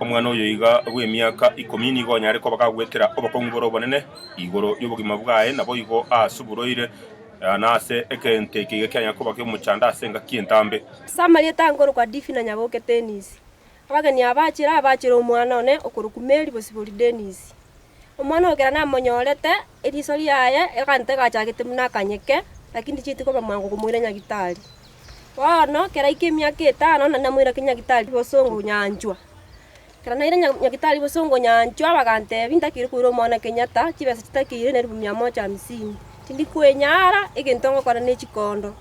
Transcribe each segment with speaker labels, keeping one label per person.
Speaker 1: Omwana oyo iga bw'emiaka ikomi nigo onyare koba kagwetera obokong'u bore obonene igoro y'obogima bwaye, naboigo ase oborwaire na ase egento eke iga kianyare koba ki'omochando ase engaki entambe.
Speaker 2: Ase amarieta ankorokwa Divina Nyaboke Dennis. Abageni aba bachire abachere omwana one okorokwa Mary Bosibori Dennis. Omwana oyo ekero namonyorete, eriso riaye egento egachagete buna akanyeke, lakini tichieti koba mwango komoira nyagitari. Bono ekero aika emiaka etano, naende namoira kinyagitari bosongo nyanchwa. Ekero naira nyagitari bosongo nyanchwa, bagantebia ntakeire koira omwana Kenyatta, chibesa chitakeire na elifu mia moja hamsini. Tindi kwenyara, egento ngokora ne chikondo.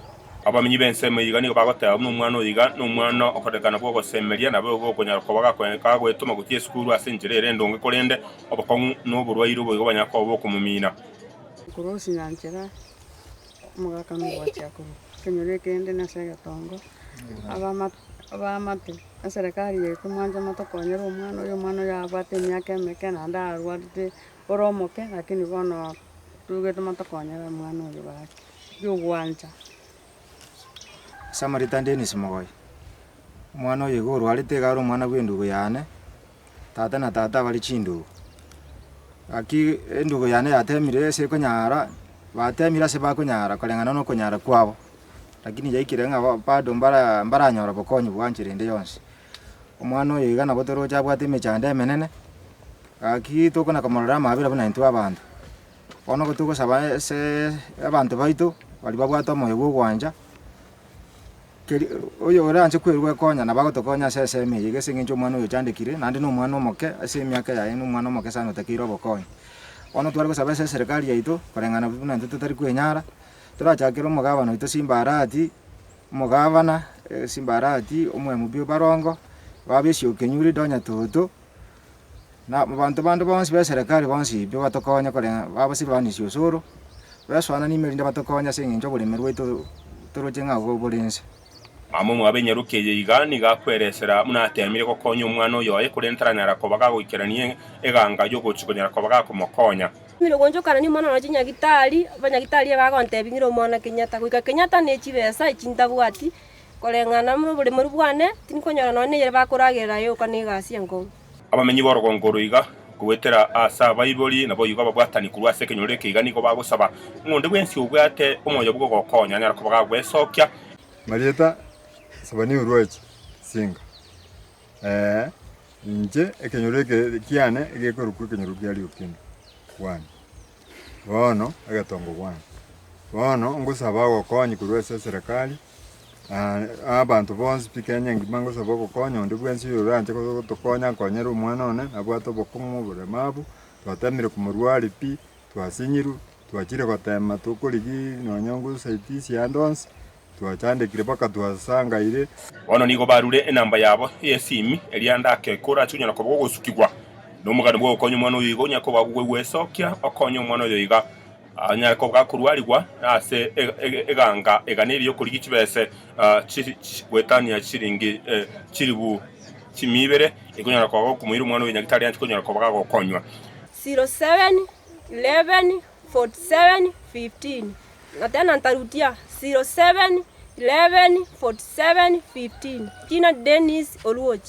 Speaker 1: Abamenyi b'ensemo eye iga nigo bagoteba buna omwana oyo iga nomwana okorekana bw'ogosemeria, naboigo okonyara koba gagoetoma gochia esukuru ase enchera ere endonge, korende obokong'u na oborwaire oboigo banyare koba bokomomina.
Speaker 3: Korwa osinyanchera omogaka nogwachia korwa ekenyoro ekende nase egetongo, abaamate, eserekari yaito mwanche motokonyere omwana oyo, omwana oyo abwate emiaka emeke naende arwarete ore omoke lakini bono togete motokonyere omwana oyo gaki. Ri'ogwancha.
Speaker 4: Ase amarieta Dennis Mogoi, omwana oyo iga orwarete iga are omwana bwa endugu yane, tata na tata bare chindugu. Gaki endugu yane yatemire ase ekonyara, batemire ase bakonyara koreng'ana na okonyara kwabo, lakini yaikire ng'a bo bado mbara mbaranyora bokonyi bwa nchera ende yonsi. Omwana oyo iga nabo toroche abwate emechando emenene, gaki tokona komorora amabera buna intwe abanto. Bono nigo togosaba ase abanto baito baria babwate omoyo bwa ogwancha, keri oyo oranche kwerwa gokonya nabo agotokonya ase esemo eye iga ase eng'encho omwana oyo ochandekire naende na omwana omoke ase emiaka yaye na omwana omoke sana otakeire obokonyi. Bono tware gosaba ase eserekari yaito koreng'ana buna intwe totari kwenyara, torachakere omogabana oito Simba Arati, omogabana Simba Arati, omo MP Barongo, baba Esiokenyuri, Donya Toto. Na abanto bande bonsi b'eserekari bonsi pi batokonye koreng'a baba Silvanus Osoro, besoana nime erinde batokonye ase eng'encho oboremi bwaito toroche ng'a bore inse.
Speaker 1: Mama omwabo enyaroke eye iga nigo akweresera buna ateemire gokonya omwana oyo oye, korende taranyara koba gagoikerania eganga y'ogochia konyara koba gakomokonya.
Speaker 2: Ng'ire gonchokana nimwana nonya chinyagitari, abanyagitari ebagontebia ng'ire omwana Kenyatta, goika Kenyatta ne chibesa echi ntabwati, koreng'ana buna oboremori bwane, tinkonyora nonya neyere bakoragerera yoka na egasi enkong'u.
Speaker 1: Abamenyi b'orogongo oro iga, goetera ase abaibori, naboigo ababwatani korwa ase ekenyoro eke iga nigo bagosaba ng'a onde bwensi obwate omoyo bw'ogokonya anyare koba gagwesokia.
Speaker 5: Marieta Sabani Orwachi Singa, Ee, inche ekenyoro eke kiane egekorokwa ekenyoro kia Riokindo one, bono egetongo one. Bono ngosaba ogokonyi korwa ase eserekari. Abanto bonsi pi Kenya engima ngosaba ogokonya onde bwensi oyoranche gotokonya nkonyere omwana one nabwate obokong'u oboremabu, twatemire komorwaria pi, twasinyirwe, twachire gotema tokorigia nonya ngosaitisia ande onsi, twachandekire mpaka twasangaire.
Speaker 1: Bono nigo barure enamba yabo y'esimi, eria ande ake korache onyara koba gogosukigwa nomogano bw'ogokonya omwana oyo iga onyare koba gogwesokia okonye omwana oyo iga. Anyare koba gakorwarigwa ase eganga eganeiri y'okorigia chibese goetania chiringi chilifu chimia ibere, ekonyara koba gokomoira omwana oyo nyagitari anche konyara koba gagokonywa.
Speaker 2: 07 11 47 15 Na tena ntarudia, 07 11 47 15 Jina Dennis Oluoch.